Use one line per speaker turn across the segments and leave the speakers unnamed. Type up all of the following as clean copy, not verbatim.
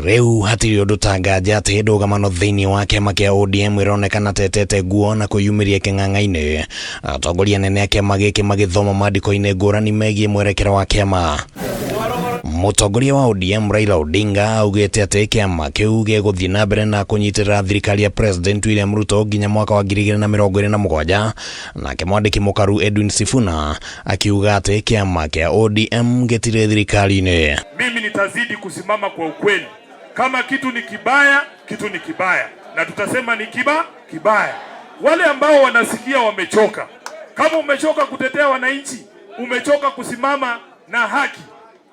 Rĩu hatirĩ ũndũ ta nganja atĩ ndũgamano thĩinĩ wa kĩama kĩa ODM ĩronekana ta ĩtete nguo na kwĩyumĩria kĩng'ang'a-inĩ. Atongoria anene a kĩama gĩkĩ magĩthoma mandĩko-inĩ ngũrani megiĩ mwerekera wa kĩama. Mũtongoria wa ODM Raila Odinga augĩte atĩ kĩama kĩu gĩgũthiĩ na mbere na kũnyitĩrĩra thirikari ya President William Ruto nginya mwaka wa 2027. Nake mwandĩki mũkaru Edwin Sifuna akiuga atĩ kĩama kĩa ODM gĩtirĩ thirikari-inĩ.
Mimi nitazidi kusimama kwa ukweli. Kama kitu ni kibaya, kitu ni kibaya, na tutasema ni kibaya. Wale ambao wanasikia wamechoka, kama umechoka kutetea wananchi, umechoka kusimama na haki,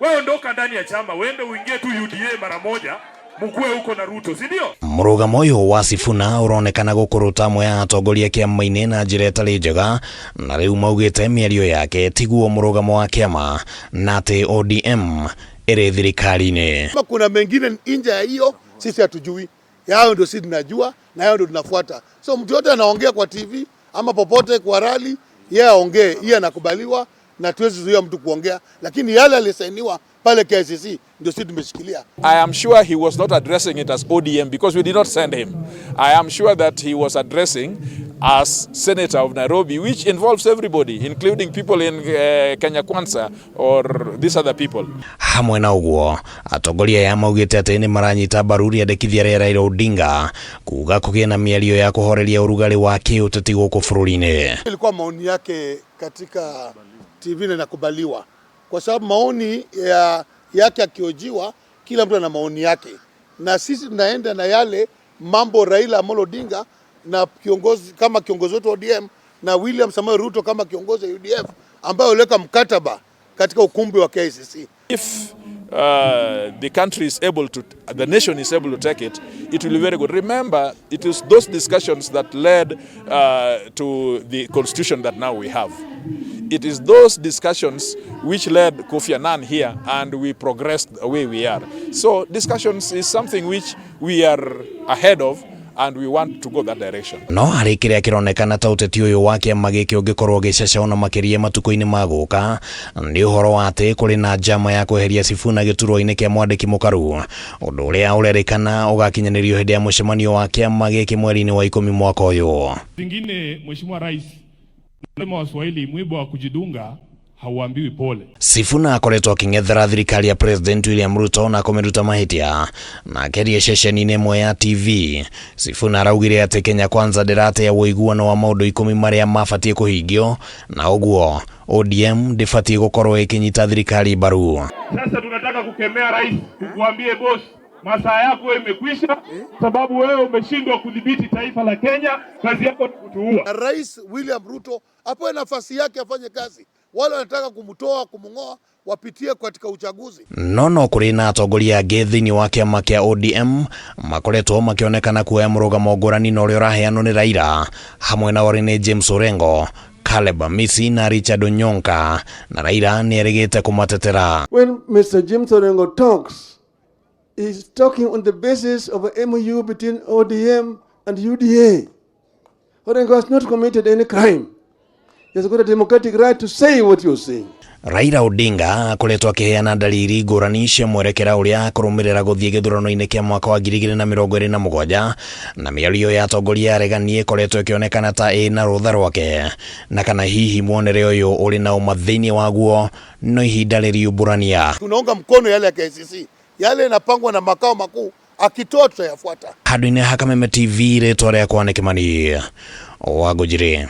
wewe ondoka ndani ya chama, uende uingie tu UDA mara moja, mkue huko na Ruto, si ndio?
Mũrũgamo ũyũ wa Sifuna ũronekana gũkũrũta amwe a atongoria kĩama-inĩ na njĩra ĩtarĩ njega, na rĩu maugĩte mĩario yake tiguo mũrũgamo wa kĩama na atĩ ODM ĩrĩ thirikari-inĩ.
Kama kuna mengine nje ya hiyo sisi hatujui, yao ndio sisi tunajua na yao ndio tunafuata. So mtu yote anaongea kwa TV ama popote kwa rally, yeye aongee, yeye anakubaliwa na tuwezi zuia mtu kuongea, lakini yale alisainiwa pale KICC ndio sisi tumeshikilia.
I am sure he was not addressing it as ODM because we did not send him. I am sure that he was addressing as Senator of Nairobi, which involves everybody, including people in Kenya Kwanza or these other people.
Hamwe na ũguo, atongoria aya maugĩte atĩ nĩ maranyita mbaru rĩendekithia rĩa Raila Odinga kuga kũgĩe na mĩario ya kũhoreria ũrugarĩ wa kĩũteti gũkũ bũrũri-inĩ.
Ilikuwa maoni yake katika TV na inakubaliwa, kwa sababu maoni yake akiojiwa, kila mtu ana maoni yake, na sisi tunaenda na yale mambo Raila Amolo Odinga na kiongozi kama kiongozi wetu wa ODM na William Samoei Ruto kama kiongozi wa UDF ambayo waliweka mkataba katika ukumbi wa KICC.
If the country is able to, the nation is able to take it, it will be very good. Remember, it is those discussions that led to the constitution that now we have. It is those discussions which led Kofi Annan here, and we progressed the way we are. So discussions is something which we are ahead of, and we want to go that direction.
No harĩ kĩrĩa kĩronekana ta ũteti ũyũ wa kĩama gĩkĩ ũngĩkorwo ũgĩcaca ona makĩria matukũ-inĩ ma gũka nĩ ũhoro wa atĩ kũrĩ na njama ya kweheria Sifuna gĩturwa-inĩ kĩa mwandĩki mũkaru, ũndũ ũrĩa ũrerĩkana ũgakinyanĩrio hĩndĩ ya mũcemanio wa kĩama gĩkĩ mweri-inĩ wa 10 mwaka ũyũ.
Zingine, Mheshimiwa Rais, nasema Waswahili, mwiba wa kujidunga hauambiwi pole.
Sifuna akoretwo akĩng'ethera thirikari ya President William Ruto na kũmĩruta mahĩtia na akĩaria ceceni-inĩ ĩmwe ya TV. Sifuna araugire atĩ Kenya Kwanza ndĩrateya ũiguano wa maũndũ 10 marĩa mabatiĩ kũhingio na ũguo ODM ndĩbatiĩ gũkorwo ĩkĩnyita thirikari mbaru.
Sasa tunataka kukemea rais, tukuambie boss, masaa yako imekwisha, sababu wewe umeshindwa kudhibiti taifa la Kenya, kazi yako ni kutuua.
Na Rais William Ruto apewe nafasi yake afanye kazi. Wale wanataka kumtoa, kumngoa, wapitie katika uchaguzi.
No no kũrĩ na atongoria angĩ thĩinĩ wa kĩama kĩa ODM makoretwo makĩonekana kuoya mũrũgamo ngũrani na ũrĩa ũraheanwo nĩ Raila, hamwe na orĩ nĩ James Orengo, Caleb Amisi na Richard Onyonka, na Raila nĩ erĩgĩte kũmatetera.
When Mr. James Orengo talks, he's talking on the basis of a MOU between ODM and UDA. Orengo has not committed any crime. He has got a democratic right to say what you're saying.
Raila Odinga akoretwo akĩheana ndariri ngũrani cia mwerekera ũrĩa akũrũmĩrĩra gũthiĩ gĩthurano-inĩ kĩa mwaka wa 2027, na mĩario ya atongoria aregani ĩkoretwo ĩkĩonekana ta ĩna rũtha rwake, na kana hihi muonere ũyũ ũrĩ na ũma thĩinĩ waguo no ihinda rĩriumbũrania.
Tunaunga mkono yale ya KICC, yale yanapangwa na makao makuu, akitoa tutayafuata.
Handũ-inĩ ha Kameme TV, rĩtwa rĩakwa nĩ Kimani wa Ngũnjiri.